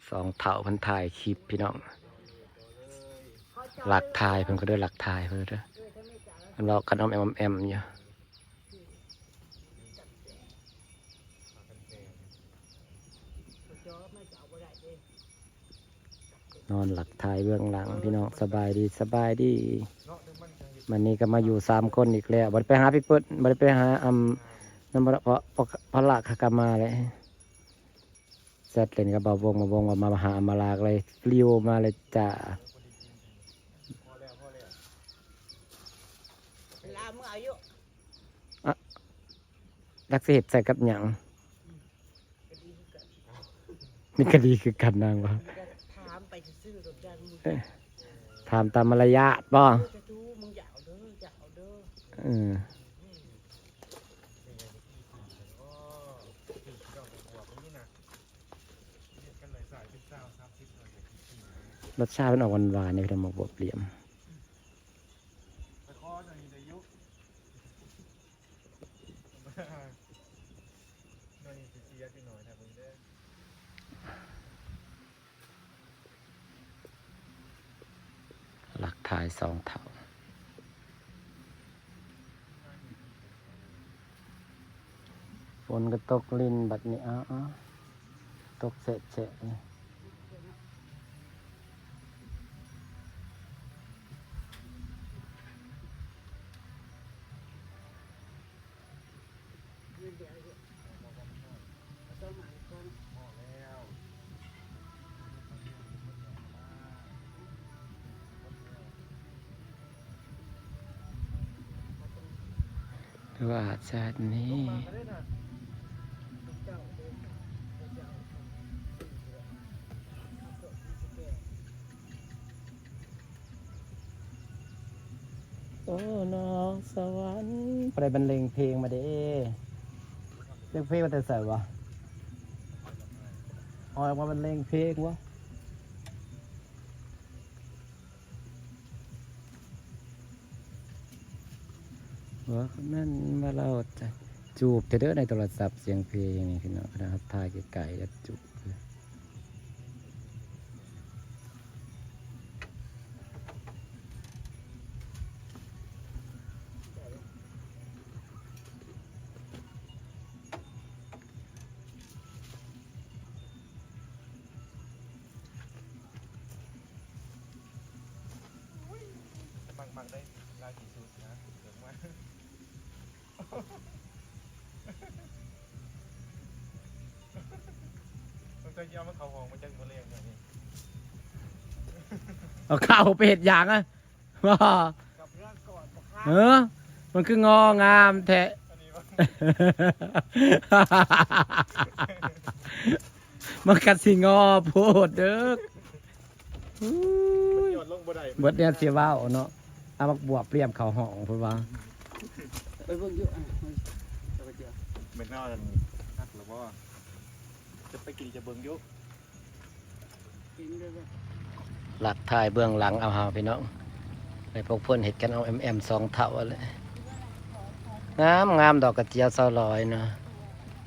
ສອງເຖົ້າເພິ່ນຖ່າຍຄລິບພີ່ນ້ອງ ລັກຖ່າຍເພິ່ນກໍເດີ ລັກຖ່າຍເພິ່ນເດີ ເພິ່ນເວົ້າກັນອ້ອມແອ້ມ ອ້ອມແອ້ມຢູ່. ນອນລັກຖ່າຍເບື້ອງຫຼັງພີ່ນ້ອງ. ສະບາຍດີ ສະບາຍດີ. ມື້ນີ້ກໍມາຢູ່ສາມຄົນອີກແລ້ວ ບໍ່ໄດ້ໄປຫາພີ່ເປີ້ນ ບໍ່ໄດ້ໄປຫາ ອຳ ນຳ ພະ ພະ ພະລາກ ຂາກັບມາເລີຍ ແຊັດຫຼິ້ນກັບບ່າວວົງ ບ່າວວົງວ່າມາຫາອຳມາລາ ກໍເລີຍລິວມາເລີຍຈ້າ. ລາເມືອຢູ່ ອະ ຈັກຊິເຮັດໃສ່ກັບຫຍັງ? ນີ້ກໍດີຄືກັນນາງວ່າ ຖາມໄປຊື່ໆດອກຈັນ ເອີ ຖາມຕາມມາລະຍາດບໍ່? ເອີ ລົດຊາດມັນອອກຫວານໆ ນີ້ ເປັນໝາກບວບຫຼຽມ. ລັກຖ່າຍສອງເຖົ້າ. ຝົນກໍຕົກລິນບັດນີ້ ອ້າວໆ ຕົກແຊະໆ ນີ້. ຄືວ່າຊາດນີ້ ໂອ້ ນ້ອງສະຫວັນ ຜູ້ໃດບັນເລງເພງມາເດ້? ສຽງເພງມາແຕ່ໃສວະ? ອອກມາບັນເລງເພງວະ? ວ່າແມ່ນວ່າລາວຈະຈູບແທ້ເດີໃນໂທລະສັບ ສຽງເພງນີ້ພີ່ນ້ອງ ຂະໜາດເຮົາຖ່າຍໄກໆ ແລ້ວຈູບ. ມັກ ມັກໄດ້ຫຼາຍທີ່ສຸດນະ ເກີດມາ ຕັ້ງແຕ່ຊິເອົາມາເຂົ້າຫ້ອງມາຈັກມື້ແລງນີ້ ເອົາເຂົ້າໄປເຮັດຫຍັງອະ? ບໍ່ ກັບເລື່ອງກ່ອນບໍ່ຄະ? ເອີ ມັນຄືງໍງາມແທ້ ອັນນີ້ບໍ່ ມັນກະຊິງໍໂພດເດີ. ມັນຍອດລົງບໍ່ໄດ້ ເບິດແນວຊິເວົ້າເນາະ. ເອົາໝາກບວບລຽມເຂົ້າຫ້ອງເພິ່ນວ່າ ໄປເບິ່ງຢູ່ ອ່ະ ໄປເບິ່ງຢູ່ ແມ່ນເນາະ ອັນນີ້ ຮັກແລ້ວບໍ່? ຈະໄປກິນ ຈະເບິ່ງຢູ່. ລັກຖ່າຍເບື້ອງຫຼັງເອົາເຮົາພີ່ນ້ອງ ໃຫ້ພວກເພິ່ນເຮັດກັນເອົາແອ້ມໆ ສອງເຖົ້າຫັ້ນແຫຼະ. ງາມໆ ດອກກະຈຽວຊາວລອຍເນາະ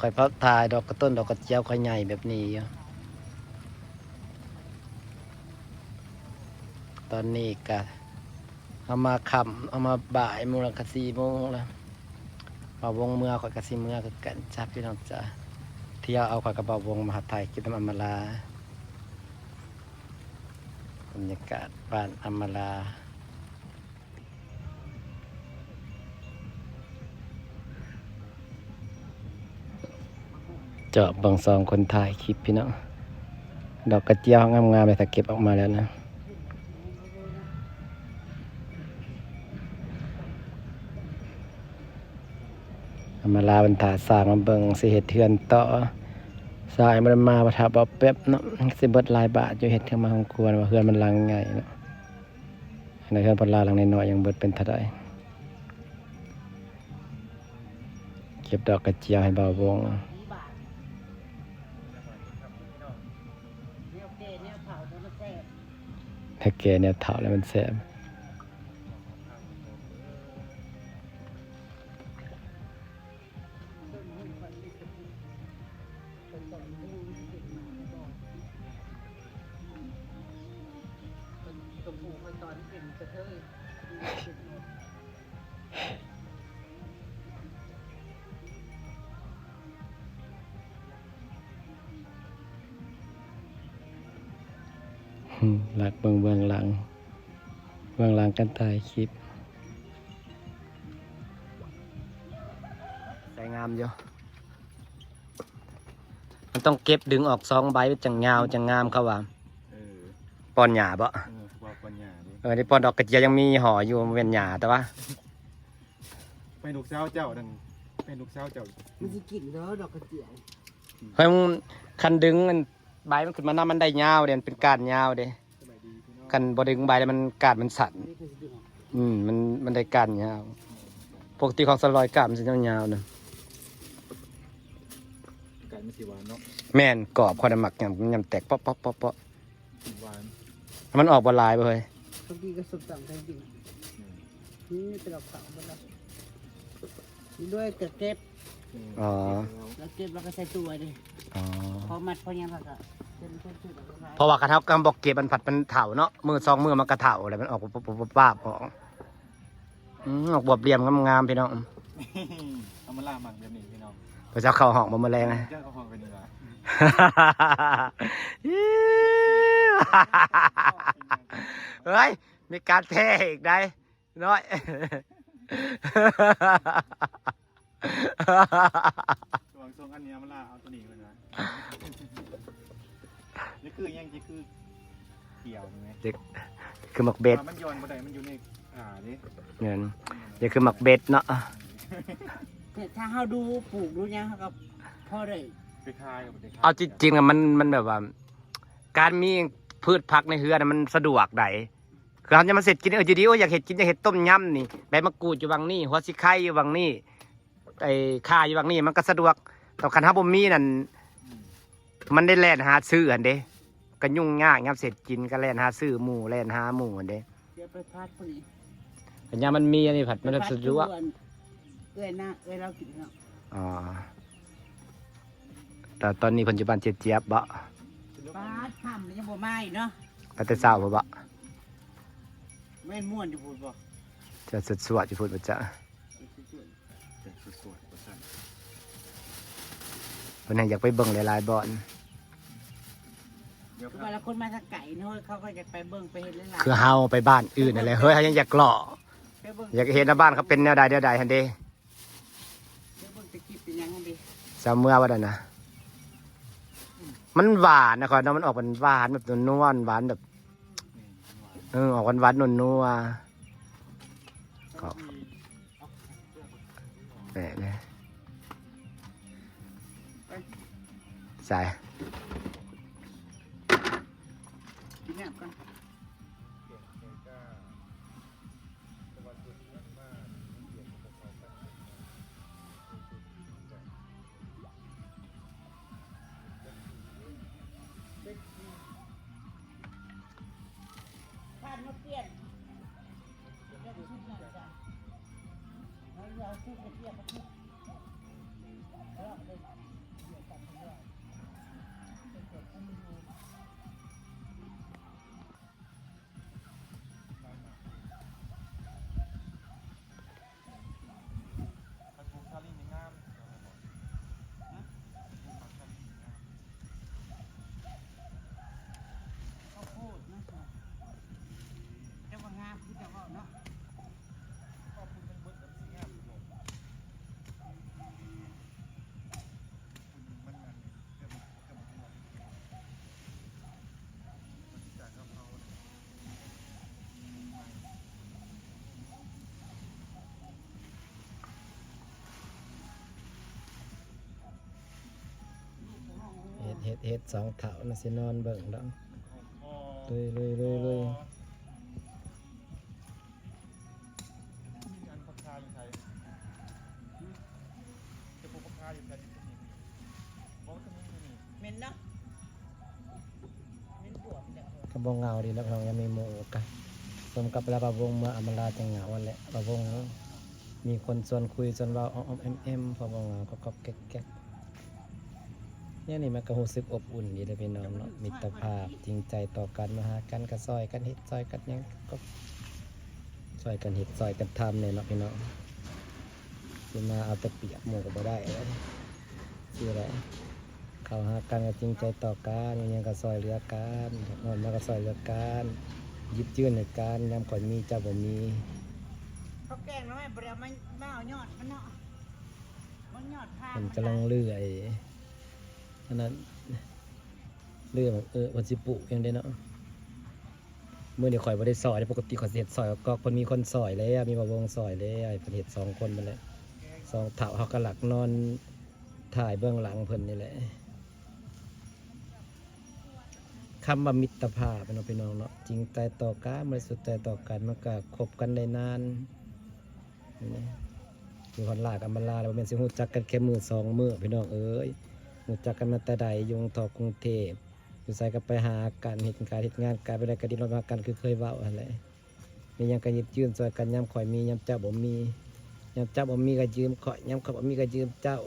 ຂ້ອຍພັກຖ່າຍດອກກະຕົ້ນ ດອກກະຈຽວຂ້ອຍໃຫຍ່ແບບນີ້ຢູ່. ຕອນນີ້ກະ ເຮົາມາຄ່ຳ ເຮົາມາບ່າຍໂມງລະ ກະສີ່ໂມງລະ. ບ່າວວົງເມືອ ຂ້ອຍກະຊິເມືອຄືກັນຈ້າພີ່ນ້ອງຈ້າ. ທ່ຽວເອົາຂ້ອຍກັບບ່າວວົງມາຖ່າຍຄລິບນຳອຳມາລາ. ບັນຍາກາດບ້ານອຳມາລາ. ເຈາະເບິ່ງສອງຄົນຖ່າຍຄລິບພີ່ນ້ອງ. ດອກກະຈຽວງາມໆ ເລີຍ ຖ້າເກັບອອກມາແລ້ວນະ. ອຳມາລາເພິ່ນຖ້າຊ່າງມາເບິ່ງ ຊິເຮັດເຮືອນຕໍ່. ຊ່າງຍັງບໍ່ໄດ້ມາ ວ່າຖ້າບໍ່ແປັບເນາະ ຊິເບິດຫຼາຍບາດຢູ່ ເຮັດເຮືອນມາສົມຄວນ ວ່າເຮືອນມັນຫຼັງໃຫຍ່ເນາະ. ໃນເຮືອນພັນລາຫຼັງນ້ອຍໆ ຍັງເບິດເປັນເທົ່າໃດ. ເກັບດອກກະຈຽວໃຫ້ບ່າວວົງ. ແນວແກ່ແນວເຖົ້າແລ້ວມັນແຊບ. ເພິ່ນເອົາໄປເຮັດເປັນໝາກບອກ ເປັນກະເທີຍ ອືມ ລັກເບິ່ງເບື້ອງຫຼັງ ເບື້ອງຫຼັງການຖ່າຍຄລິບ ໃສ່ງາມຢູ່. ມັນຕ້ອງເກັບດຶງອອກສອງໃບ ມັນຈັ່ງຍາວຈັ່ງງາມ ເຂົາວ່າ. ເອີ ປ້ອນຫຍ້າບໍ? ເອີ ເຂົາວ່າປ້ອນຫຍ້າເດ້. ເອີ ໄດ້ປ້ອນດອກກະເຈຍ ຍັງມີຫໍ່ຢູ່ ບໍ່ແມ່ນຫຍ້າ ແຕ່ວ່າ ໄປລູກສາວເຈົ້ານັ້ນ ໄປລູກສາວເຈົ້າ ມັນຊິກິນເດີດອກກະເຈຍ. ເຮີ້ຍ ຄັນດຶງອັນ ໃບມັນຂຶ້ນມານຳ ມັນໄດ້ຍາວເດ້ ມັນເປັນກ້ານຍາວເດ້. ຄັນບໍ່ດຶງໃບແລ້ວມັນ ກ້ານມັນສັ້ນ. ອືມ ມັນ ມັນໄດ້ກ້ານຍາວ. ປົກກະຕິຂອງສະລອຍກ້ານມັນຊິຍາວໆນະ. ໄກ່ມັນຊິຫວານເນາະ. ແມ່ນ ກອບ ຂ້ອຍນະມັກຫຍັງ ຫຍັງແຕກເປາະໆໆ ຫວານ. ມັນອອກບໍ່ຫຼາຍບໍ່ເຮີ້ຍ? ບາງທີກໍສົ້ມຕຳກໍກິນ. ອືມ ນີ້ແຕ່ລະເຂົາເບິດລະ ດ້ວຍກະເກັບ. ອໍ ແລ້ວເກັບແລ້ວກໍໃສ່ຕົວເດ້. ອໍ ພໍມັດພໍຫຍັງແລ້ວກໍເປັນ ເປັນສູດແລ້ວກໍຂາຍ. ເພາະວ່າຄັນເຮົາກຳບໍ່ເກັບ ມັນພັດມັນເຖົ້າເນາະ ມື້ສອງມື້ມັນກະເຖົ້າແລ້ວ ມັນອອກປຸບໆໆໆອອກ. ອືມ ອອກບວບຫຼ່ຽມງາມໆ ພີ່ນ້ອງ. ອຳມາລາມັກແບບນີ້ພີ່ນ້ອງ. ພະເຈົ້າເຂົ້າຫ້ອງບໍ່ມື້ແລງນະ? ເຈົ້າເຂົ້າຫ້ອງກັນດີກວ່າ. ເຮີ້ຍ ມີການແທ້ອີກໄດ໋ນ້ອຍ. ລະຫວ່າງສອງອັນນີ້ ອຳມາລາເອົາໂຕນີ້ກ່ອນນະ. ນີ້ຄືຫຍັງ? ນີ້ຄື ກ່ຽວແມ່ນ ເດັກ ຄືໝາກເບັດ ມັນຢ່ອນບໍ່ໄດ້ ມັນຢູ່ໃນ ອ່າ ເດ້. ແມ່ນ ນີ້ຄືໝາກເບັດເນາະ. ແຕ່ຖ້າເຮົາດູປູກດູຫຍັງ ເຮົາກໍພໍໄດ້ໄປຂາຍ ກໍໄດ້ຂາຍ. ເອົາຈິງໆ ມັນ ມັນແບບວ່າ ການມີພືດຜັກໃນເຮືອນນະ ມັນສະດວກໃດ໋. ຄືເຮົາຈະມາເຮັດກິນ ເອີ ຢູ່ດີ ໂອ້ຍ ຢາກເຮັດກິນ ຢາກເຮັດຕົ້ມຍຳນີ້ ໃບມະກູດຢູ່ຫວ່າງນີ້ ຫົວສີໄຄຢູ່ຫວ່າງນີ້ ໄອ້ຂ່າຢູ່ຫວ່າງນີ້ ມັນກໍສະດວກ. ແຕ່ຄັນເຮົາບໍ່ມີນັ້ນ ມັນໄດ້ແລ່ນຫາຊື້ຫັ້ນເດ້ ກໍຫຍຸ້ງຍາກ ຍາມເຮັດກິນກໍແລ່ນຫາຊື້ໝູ່ ແລ່ນຫາໝູ່ຫັ້ນເດ້. ດຽວໄປພັດພຸ້ນນີ້ ຄັນຍາມມັນມີອັນນີ້ພັດ ມັນສະດວກ. ໄປພັດຢູ່ອັນ ເອື້ອຍນາ ເອື້ອຍລາວກິນເນາະ. ອໍ ແຕ່ຕອນນີ້ເພິ່ນຢູ່ບ້ານເຈຍບເບາະ? ປາດ ຄ່ຳແລ້ວຍັງບໍ່ມາອີກເນາະ. ມາແຕ່ເຊົ້າພຸ້ນເບາະ? ແມ່ນມ່ວນຢູ່ພຸ້ນບໍ່? ຈະສວດໆຢູ່ພຸ້ນບໍ່ຈະ? ແຈກສວດໆວ່າຊັ້ນ. ເພິ່ນແຮ່ງຢາກໄປເບິ່ງຫຼາຍໆບ່ອນ. ຄືວ່າລະຄົນມາທາງໄກເນາະ ເຂົາກໍຢາກໄປເບິ່ງໄປເຫັນຫຼາຍໆ. ຄືເຮົາໄປບ້ານອື່ນຫັ້ນແຫຼະ ເຮີ້ຍ ເຮົາຍັງຢາກເລາະ ໄປເບິ່ງ ຢາກເຫັນວ່າບ້ານເຂົາເປັນແນວໃດແນວໃດຫັ້ນເດ້. ໄປເບິ່ງແຕ່ຄລິບເປັນຫຍັງຫັ້ນເດ້. ຊາວເມືອງວ່ານັ້ນນະ ມັນຫວານນະ ຂ້ອຍເນາະ ມັນອອກຫວານໆ ແບບນົວໆ ຫວານແບບ ເອີ ອອກຫວານໆ ນົວໆ ກໍແປະເລີຍ. ໃສ່ ກິນນ້ຳກ່ອນ. ທ່ານມາປ່ຽນ ປ່ຽນຊຸດນັ້ນຈ້ະ ເຮົາເອົາຊຸດໄປປ່ຽນກັບຊຸດ ເອີ ເອົາໄປປ່ຽນກັນເລີຍ. ເຮັດ ເຮັດ ເຮັດ ສອງເຖົ້ານະ ຊິນອນເບິ່ງດອກ. ລຸຍ ລຸຍ ລຸຍ ລຸຍ. ອັນຜັກຄາຢູ່ໃສ? ຈະປູກຜັກຄາຢູ່ໃສ? ບໍ່ ມັນມີຢູ່ນີ້. ແມ່ນເນາະ ແມ່ນບວກແລ້ວ. ກໍບໍ່ເຫງົາດີເນາະ ນ້ອງ ຍັງມີໝູ່ກະ ສົມກັບເວລາປາວົງເມືອອຳມາລາຈັ່ງເຫງົາຫັ້ນແຫຼະ. ປາວົງມີຄົນຊວນຄຸຍຊວນເວົ້າ ອ້ອມໆ ແອ້ມໆ ພໍບໍ່ເຫງົາ ກໍກອກແກັກໆ. ແນວນີ້ມັນກໍຮູ້ສຶກອົບອຸ່ນດີເດ້ພີ່ນ້ອງເນາະ ມິດຕະພາບຈິງໃຈຕໍ່ກັນ ມາຫາກັນກໍຊ່ອຍກັນເຮັດຊ່ອຍກັນຫຍັງ ກໍຊ່ອຍກັນເຮັດຊ່ອຍກັນທຳແດ່ເນາະພີ່ນ້ອງ. ຊິມາເອົາແຕ່ປຽກໝູ່ກໍບໍ່ໄດ້ເດ້ ຊິໄດ້ເຂົ້າຫາກັນກໍຈິງໃຈຕໍ່ກັນ ມີຫຍັງກໍຊ່ອຍເຫຼືອກັນ ເດືອດຮ້ອນມາກໍຊ່ອຍເຫຼືອກັນ ຢິບຢືນໃຫ້ກັນ ຍາມຂ້ອຍມີເຈົ້າບໍ່ມີ. ເຂົາແກງໜໍ່ໄມ້ບໍ່ໄດ້ເອົາມາ ມາເອົາຍອດມັນເນາະ ມັນຍອດພາ ເພິ່ນກຳລັງເລື່ອຍ ອັນນັ້ນ ເລື່ອຍໝາກເອ ເພິ່ນຊິປູກຫຍັງເດ້ເນາະ. ມື້ນີ້ຂ້ອຍບໍ່ໄດ້ຊ່ອຍເດ້ ປົກກະຕິຂ້ອຍຊິເຮັດຊ່ອຍກອກ ເພິ່ນມີຄົນຊ່ອຍແລ້ວ ມີບ່າວວົງຊ່ອຍແລ້ວ ໃຫ້ເພິ່ນເຮັດສອງຄົນພຸ້ນແຫຼະ ສອງເຖົ້າ ເຮົາກໍລັກນອນຖ່າຍເບື້ອງຫຼັງເພິ່ນນີ້ແຫຼະ. ຄຳວ່າມິດຕະພາບເນາະພີ່ນ້ອງເນາະ ຈິງໃຈຕໍ່ກັນ ບໍລິສຸດໃຈຕໍ່ກັນ ມັນກໍຄົບກັນໄດ້ນານ. ຢູ່ຮອດລາວກັບອຳມາລາ ບໍ່ແມ່ນຊິຮູ້ຈັກກັນແຄ່ມື້ສອງມື້ພີ່ນ້ອງເອີຍ ຮູ້ຈັກກັນມາແຕ່ໃດ ຢູ່ເມືອງທອງ ກຸງເທບ ຢູ່ໃສກໍໄປຫາກັນ ເຮັດການເຮັດງານ ການໄປໃດກໍດິ້ນລົນຫາກັນ ຄືເຄີຍເວົ້າຫັ້ນແຫຼະ. ມີຫຍັງກໍຢິບຢືນຊ່ອຍກັນ ຍາມຂ້ອຍມີ ຍາມເຈົ້າບໍ່ມີ ຍາມເຈົ້າບໍ່ມີກໍຢືມຂ້ອຍ ຍາມຂ້ອຍບໍ່ມີກໍຢືມເຈົ້າ.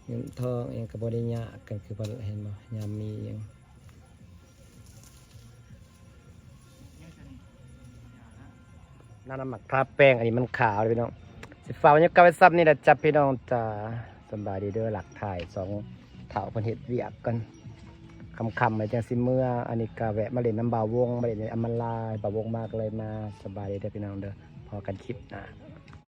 ເງິນທອງຫຍັງກໍບໍ່ໄດ້ຍາກກັນ ຄືເພິ່ນເຫັນບໍ່ ຍາມມີຫຍັງ ນ້ຳ ນ້ຳໝາກທາແປ້ງ ອັນນີ້ມັນຂາວເດ້ພີ່ນ້ອງ. ຊິຝາກບັນຍາກາດໄວ້ສ່ຳນີ້ລະຈ້າພີ່ນ້ອງຈ້າ ສະບາຍດີເດີ. ລັກຖ່າຍສອງເຖົ້າເພິ່ນເຮັດວຽກກ່ອນ ຄ່ຳໆແລ້ວຈັ່ງຊິເມືອ. ອັນນີ້ກະແວະມາຫຼິ້ນນຳບ່າວວົງ ມາຫຼິ້ນນຳອຳມາລາ ບ່າວວົງມາກໍເລີຍມາ. ສະບາຍດີເດີພີ່ນ້ອງເດີ ພໍ້ກັນຄລິບໜ້າ.